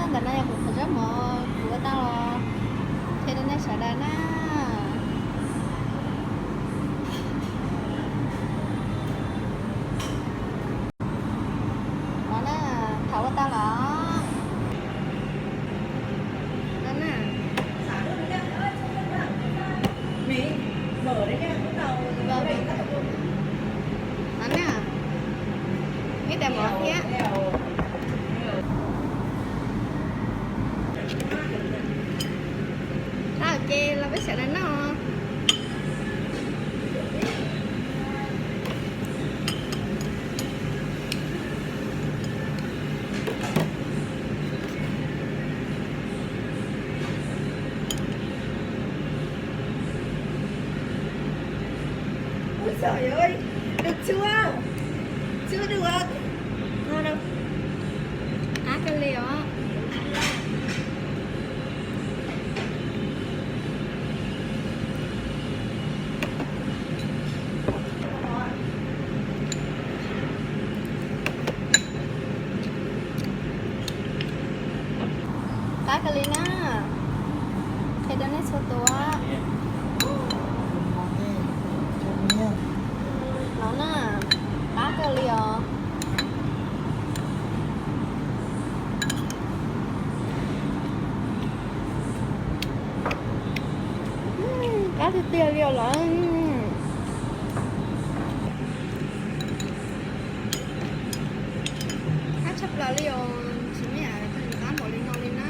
Ntawm no yog kuv qhwv zaub mov kuv ua tau los qhia rau nej sawv daws na. No na, thaum ua tau los no na. No na, ib tais mov thiab. Tau ces los peb sawv daws noj. Ui giời ơi, được chưa? Chưa được. Ngon không? Qab kawg li os. Qab kawg li na, qhia rau nej txhua tus. No na, qab kawg li os. Qab tiag tiag li os lawm. Qab tshaj plaws li os, tsis muaj yam twg qab npaum li no li na.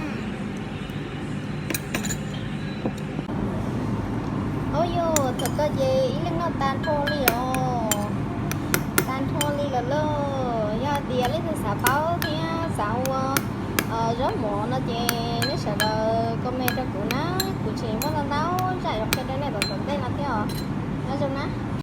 Ub yus, thaum kawg ces ib leeg noj tag nrho li os. Tag nrho li lawm lauj. Yog tias leej twg xav paub thiab xav ua zaub mov no ces nej sawv daws comment rau kuv